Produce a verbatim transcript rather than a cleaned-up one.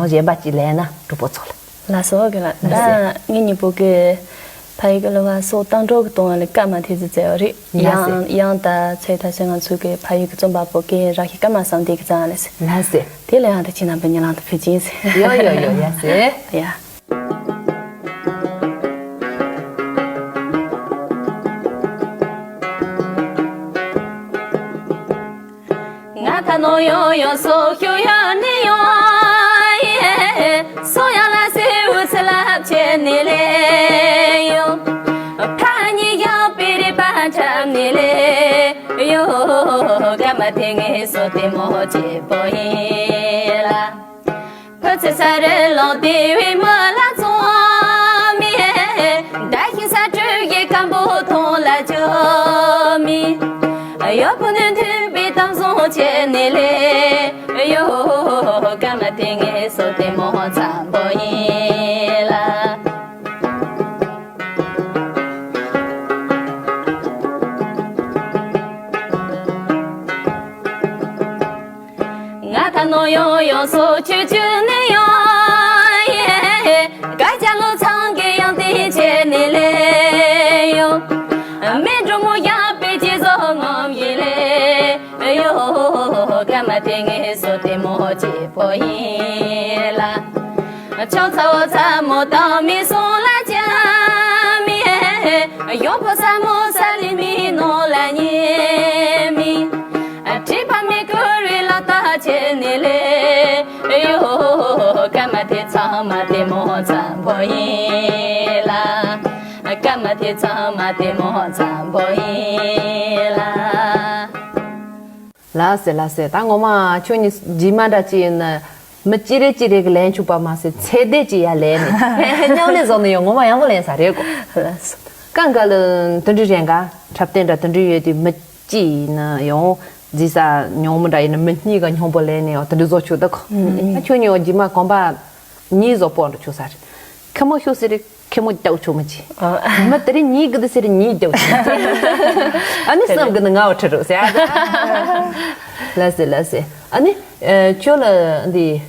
གཞན་པ་ཅིག་ལེན་ན་གྲོགས་པོ་ཚོ་ལ། ལགས་སོ་གི་ལ། ད་ངེད་གཉིས་པོ་གི་ཕ་ཡུལ་གི་ལོ་བ་སོགས་གཏོང་གྲོགས་གི་གཏོང་བ་ལ་སྐར་མ་ཐེ་ཙི་བཙལ་བ་རེད། ཡ་སེ། ཡང་ཡང་ད་ཚེ་ད་ཤེ་ང་ཚོ་གི་ཕ་ཡུལ་གི་རྩོམ་པ་པོ་གི་ར་ཤི་སྐར་མ་བསམ་དེ་གི་ཙང་ལ་སེ། ལགས་སེ། དེ་ལ་ཡང་ད་ཁྱེད་རྣམ་པ་ཉེ་ལམ་དུ་ཕེབས་ཀྱིན་སེ། ཡོ་ཡོ་ཡོ་ཡ་སེ། ཡ། ང་ད་ནོ་ཡོ་ཡོ་སོ་ཤུ་ཡོ་ནི་ཡོ། སོ་ཡང་ལ་སེ་འུ་ཚ་ལ་ཆེ་ནི་ལེ་ཡོ། ཕ་ཉི་ཡང་པི་རི་པ་ཁྲམ་ནི་ལེ་ཡོ། ཀ་མ་དེ་ངེ་སོ་དེ་མོ་ཅེ་པོ་ཡིན་ལ། ཕུ་ཚེ་ས་རེ་ལོ་དེ་བའི་མི་ལ་ཚོ་མི། ད་ཤིང་ས་སྤྲུལ་གྱི་སྐམ་པོ་ཐོང་ལ་ཅོ་མི། ཡོ་བུ་ནི་མཐུན་པའི་གཏམ་བཟང་བྱས་ནས་ལས་ཡོ། ཀ་མ་དེ་ངེ་སོ་དེ་མོ་འཚམ་པོ་ཡིན་ལ། ང་ད་ནོ་ཡོ་ཡོ་སོ་ཆུ་ཆུ་ནི་ཡོ། ཡེ། ག་ཅ་ལོ་ཚང་གི་ཡང་དེ་ཆེ་ནི་ལེ་ཡོ། མེ་འགྲོ་མོ་ཡང་པེ་ཅི་ཟོ་ངོམ་ཡི་ལེ་ཡོ། ཀ་མ་དེ་ངེ་སོ་དེ་མོ་ཅི་པོ་ཡིན་ལ། ཆང་ཚ་བོ་ཚ་མོ་དང་མི་སོང་ལ་ཅ་མི། ཡོ་པོ་ས་མོ་ས་ལི་མི་ནོ་ལ་ཉེ་མི། ཁྲི་ཕ་མི་ཀུ་རི་ལ་ཏ་ཆེ་ནི་ལེ་ཡོ། ཀ་མ་དེ་ཚང་མ་དེ་མོ་ཚང་པོ་ཡིན་ལ། ཀ་མ་དེ་ཚང་མ་དེ་མོ་ཚང་པོ་ཡིན་ལ། ལགས་སེ་ལགས་སེ། ད་ངོ་མ་ཁྱོད་གཉིས་རྗེས་མ་འདྲ་ཅིག་ཡིན་ན་མི་ཅི་རེ་ཅི་རེ་གི་ལན་ཆུག་པ་མ་ཟད་ཚེ་འདས་ཅིག་ཡ་ལན་ནི་མཉམ་ལས་བཟོ་ནི་ཡོང་ངོ་མ་ཡག་པོ་ལན་ས་རེད་གོ། ལགས་སོ། གང་ག་ལ་དུད་འགྲོ་གཞན་ག་འཁྲབ་སྟོན་འདྲ་དུད་འགྲོ་ཡོད་དུས་མི་ཅི་ཡིན་ན་ཡང་རྫི་ས་ཉུང་མོ་འདྲ་ཡིན་ན་མི་གཉིས་ཀ་སྙོམས་པོ་ལེན་ནས་ཡང་དུད་འགྲོ་བཟོ་ཆུག་ད་གོ། ཨ་ཁྱོད་གཉིས་ཡང་རྗེས་མ་གོམ་པ་གཉིས་བཟོ་པོ་འགྲོ་ཆུག་ས་རེད། ཁེ་མོ་ཤུགས་སེ་རེད། ཁེ་མོ་ཏའུ་ཆུ་མི་ཅི། ཨ། མི་དེ་རིང་ཉིད་གི་དེ་ཟེར་ཉིད་ཏའུ་ཆུ་མི་ཅི། ཨ་ནི་བསམ་གི་ནི་ང་བ་ཁྲི་རུ་ཟེར། ལ་སེ་ལ་སེ། ཨ་ནི་ཁྱོད་ལ་འདི་